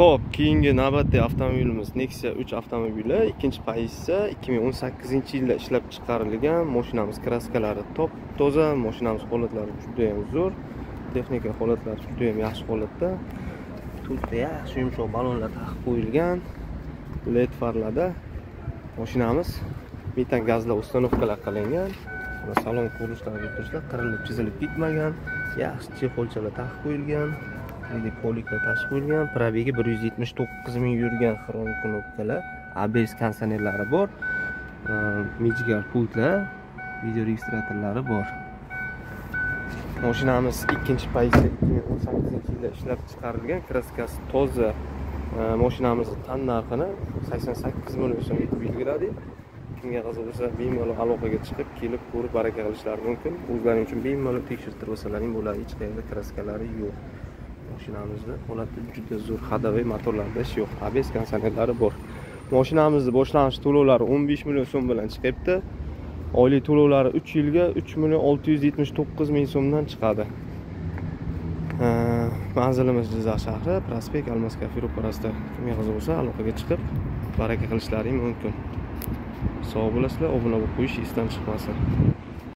Xo'p, keyingi navbatdagi avtomobilimiz Nexia 3 avtomobili, ikkinchi pozitsiya, 2018-yilda ishlab chiqarilgan. Mashinamiz kraskalari top toza, mashinamiz holatlari juda ham zo'r, texnika holatlari juda ham yaxshi holatda. To'rtta yaxshi yumshoq ballonlar taqib qo'yilgan, LED farlarda. Mashinamiz metan gazlar установка lar qilingan. Va salon ko'rinishlariga turishlar qirilib chizilib ketmagan, yaxshi чехол chalar taqib qo'yilgan. Полик lar tashib qo'yilgan, пробег i 179 ming yurgan, xrom knopkalar, ABS konditsionerlari bor, mijgar pultlar, video registratorlari bor. Mashinamiz ikkinchi pozitsiya, 2018-yilda ishlab chiqarilgan, kraskasi toza. Mashinamizni tan narxini 88 million so'm etib belgiladik. Kimga qiziq bo'lsa, bemalol aloqaga chiqib, kelib ko'rib baraka qilishlari mumkin. O'zlaring uchun bemalol tekshirtirib olsalaring bo'ladi, hech qayerda kraskalari yo'q. Mashinamizni holati juda zo'r, ходовой motorlarda ish yo'q, ABS konditsionerlari bor. Mashinamizni boshlang'ich to'lovlari 15 million so'm bilan chiqyapti. Oylik to'lovlari 3 yilga 3 million 679 ming so'mdan chiqadi. Manzilimiz Jizzax shahri, prospekt Almas kafe ro'parasida. Kimga qiziq bo'lsa, aloqaga chiqib baraka qilishlaring mumkin. Sog' bo'lasizlar, obuna bo'lib qo'yish esdan chiqmasin.